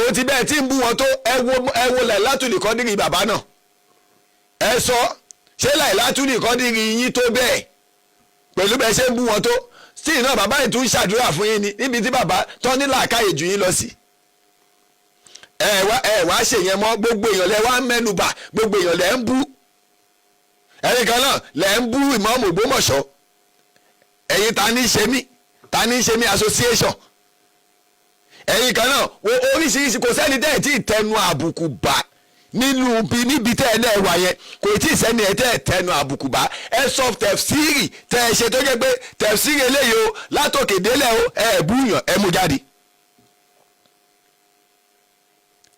Tó ti bẹ́ẹ̀ tí ń bú wọn tó, ẹ wo Lailatul Qadri bàbá náà. Ẹ sọ, ṣé Lailatul Qadri yín tó bẹ́ẹ̀ pẹ̀lú bẹ́ẹ̀ ṣe ń bú wọn tó sí iná? Bàbá yìí tún ṣàdúrà fún yín ni níbi tí bàbá tọ́ ní làákàyè jù yín lọ sí. Ẹ wá ṣèyẹn mọ́. Gbogbo èèyàn lẹ wá ń mẹ́nubà, gbogbo èèyàn lẹ ń bú. Ẹ̀yin kan náà lẹ ń bú ìmáàmù Ògbómọ̀ṣọ́. Ẹ̀yin ta ní ṣe mí, ta ní ṣe mí association. Ẹ̀yin kan náà wo oríṣiríṣi. Kò sẹ́ni tẹ́ ẹ̀ tí ì tẹnu àbùkù bá nínú bí níbi tẹ́ ẹ náà wà yẹn. Kò tí ì sẹ́ni ẹ̀ tẹ́ ẹ tẹnu àbùkù bá. Ẹ sọ tẹ̀fsírì tẹ́ ẹ ṣe tó jẹ́ pé tẹ̀fsírì eléyìí o, látòkè délẹ̀ o, ẹ búyàn, ẹ mú jáde.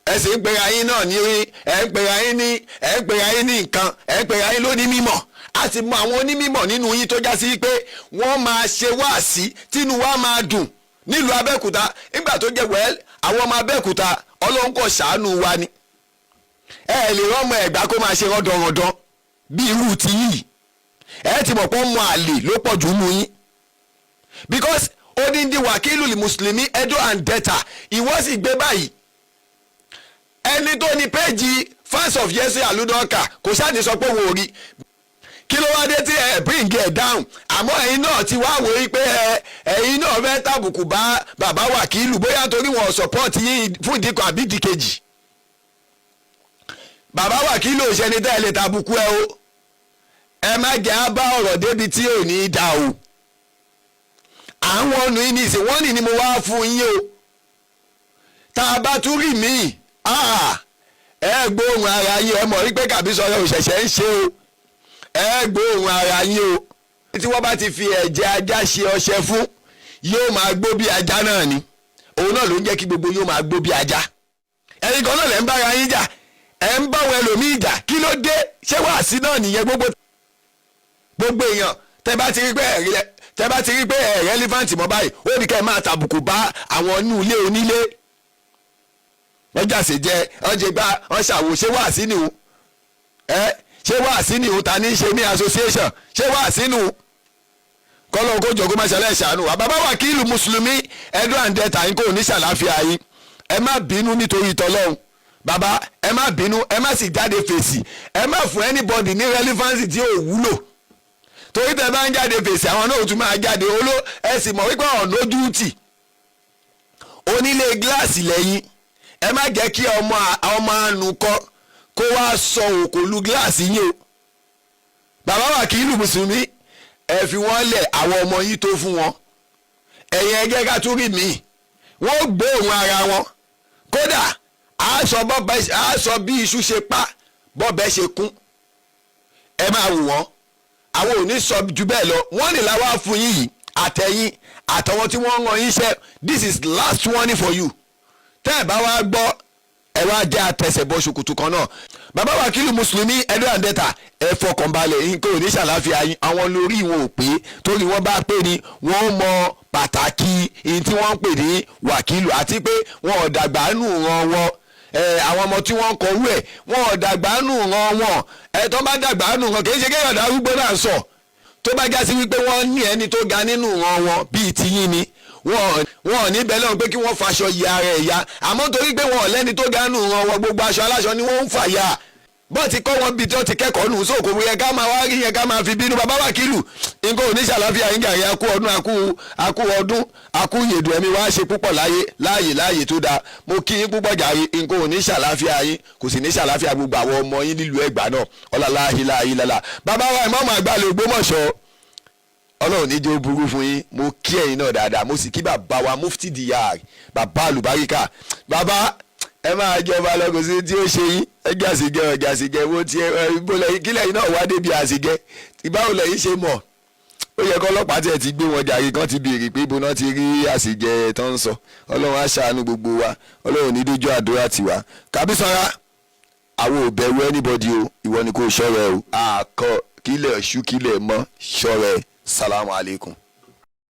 Ẹ sì ń pera yín náà ní, ẹ ń pera yín ní, ẹ ń pera yín ní nǹkan, ẹ ń pera yín lóní mímọ̀. A sì mọ àwọn onímọ̀ nínú yín tó já sí pé wọ́n máa ṣe wáàsí tínú wa máa dùn nílùú Abẹ́òkúta. Nígbà tó jẹ́ wẹ́ẹ́ àwọn ọmọ Abẹ́òkúta, Ọlọ́run kò ṣàánú wa ni. Ẹ lè rọ́mọ Ẹ̀gbá kó máa ṣe rọ́dọ̀rọ̀dọ̀ bí irú ti yìí. Ẹ ti mọ̀ pé ọmọ àlè ló pọ̀ jù nù yín, because odindi wàkílù mùsùlùmí Edo and Delta, ìwọ sì gbé báyìí. Ẹni tó ní page Fans of Yesi Aludoka kò sáà ní sọ pé òun ò rí. Kí ló wá dé tí ẹ bring ẹ down? Àmọ́ ẹ̀yin náà ti wá wò ó pé ẹ ẹ̀yin náà fẹ́ tàbùkù bá bàbá wàkílù, bóyá torí wọn support yín fún ìdí kan àbí ìdíkejì. Bàbá wàkílù ò ṣẹni tẹ́ ẹ lè tàbùkù ẹ o. Ẹ má jẹ́ á bá ọ̀rọ̀ débi tí ò ní í da o. Àwọn ọ̀nà yìí ní ìsìn wọ́n ní ni mo wá fún yín o. Tá a bá tún rí míì, ẹ gbóhùn ara yín. Ẹ mọ̀ wípé kàbí sọ̀rọ̀ òṣẹ̀ṣẹ̀ ń ṣe o. Ẹ gbóhùn ara yín o. Tí wọ́n bá ti fi ẹ̀jẹ̀ ajá ṣe ọṣẹ fún, yóò máa gbó bí ajá náà ni. Òun náà ló ń jẹ́ kí gbogbo yóò máa gbó bí ajá. Ẹ̀yin kan náà lẹ́ ń bára yín jà, ẹ̀ ń bá àwọn ẹlòmíì jà. Kí ló dé? Ṣé wàásí náà nìyẹn? Gbogbo èèyàn tẹ́ bá ti rí pé ẹ̀ relevant mọ́ báyìí, ó ní kẹ́ ẹ máa tàbùkù bá àwọn inú ilé onílé. Wọ́n jàsè jẹ, wọ́n jẹ gbá, wọ́n ṣàwò. Ṣé wàásí ni o? Ẹ ṣé wàásí ni o? Ta ní ṣe ní association? Ṣé wàásí ni o? Kọ́lọ́ kó jọ kó má ṣẹlẹ̀ ṣàánú wa. Bàbá wàkílù mùsùlùmí Edo and Delta yín kò ní ṣàlàáfíà yín. Ẹ má bínú nítorí tọlọ́hun. Bàbá, ẹ má bínú, ẹ má sì jáde fèsì. Ẹ má fún anybody ní relevance tí ò wúlò, torí tẹ bá ń jáde fèsì, àwọn náà ò tún máa jáde oló. Ẹ sì mọ̀ wípé ọ̀nà ojú tì onílé gíláàsì lẹ́yìn. Ẹ má jẹ́ kí ọmọ àánú kọ́ kó wá sọ òkòlù gíláàsì yín o. Bàbá wàkílù mùsùlùmí, ẹ fi wọ́n lẹ̀. Àwọn ọmọ yín tó fún wọn. Ẹ̀yin ẹgẹ́ ká tún rí mi, wọ́n gbóòórùn ara wọn. Kódà a sọ bí iṣu ṣe pa bọ́bẹ̀ ṣe kún. Ẹ máa wò wọ́n. Àwọn ò ní sọ ju bẹ́ẹ̀ lọ. Wọ́n ní làwa fún yín yìí, àtẹ̀yìn àtàwọn tí wọ́n ń ràn yín iṣẹ́. This is last warning for you. Tẹ́ ẹ bá wá gbọ́, ẹ wá jẹ́ àtẹ̀sẹ̀bọ̀ ṣòkòtò kan náà. Bàbá wàkìlù mùsùlùmí Edo and Delta, ẹ fọkànbalẹ̀, nǹkan ò ní ṣàlàáfíà yín. Àwọn lórí wọn ò pé, torí wọ́n bá pè ní wọ́n mọ pàtàkì ìyẹn tí wọ́n ń pè ní wàkìlù, àti pé wọn ò dàgbà nù ran wọn. Àwọn ọmọ tí wọ́n ń kọrú ẹ̀, wọn ò dàgbà nù ran wọn. Ẹ tó bá dàgbà nù ran, kì í ṣe kéèyàn darúgbó náà sọ. Tó bá já sí wípé wọ́n ní ẹni tó ga nínú ran wọn bíi tiyín ni, wọn ò ní bẹ́ẹ̀ lọ́run pé kí wọ́n faṣọ yí ara ẹ̀ ya. Àmọ́ torí pé wọn ò lẹ́ni tó ga nù ran wọn, gbogbo aṣọ aláṣọ ni wọ́n ń fà ya. Bọ́ọ̀ ti kọ́ wọn bí tí wọ́n ti kẹ́kọ̀ọ́ nù sóòkò yẹ ká máa wá rí yẹn ká máa fi bínú. Bàbá wàkìlù, nǹkan ò ní ṣàlàáfíà yín gàrí. Akú ọdún, akú ọdún, akú yèdù. Ẹ̀mí wá ṣe púpọ̀ láyé, láàyè láàyè tó dáa. Mo kí yín púpọ̀ jàre. Nǹkan ò ní ṣàlàáfíà yín, kò sì ní ṣàlàáfíà gbogbo àwọn ọmọ yín nílùú Ẹ̀gbá náà. Ọlọ́láhìláhìlálà. Bàbá wa ìmáàmù àgbà lè Ògbómọ̀ṣọ́, Ọlọ́run ní jẹ́ ó burú fún yín. Mo kí ẹ̀yin náà dáadáa. Mo sì kí bàbá wa mufti diyar, bàbá àlùbáríkà. Bàbá, ẹ máa jọba lọ, kò sí tí ó ṣe yín. Ẹ jẹ́ àṣegẹ, ọjà àṣegẹ wo ti ẹ bó lẹ́yìn kí lẹ́yìn náà wá débi àṣegẹ? Ìbáwo lẹ́yìn ṣe mọ̀? Ó yẹ kó ọlọ́pàá tiẹ̀ ti gbé wọn jàre, kán ti béèrè pé ibo náà ti rí àṣejẹ tó ń sọ. Ọlọ́run á ṣàánú gbogbo wa. Ọlọ́run ní dójú àdúrà tiwa. Kàbísọ́ra, àwọn ò bẹ̀rù anybody o. Ìwọ ni kò ṣọ́rẹ́ o. Àkọ kílẹ̀ ṣú kílẹ̀ mọ́, ṣọ́rẹ́. Salamu alaykum.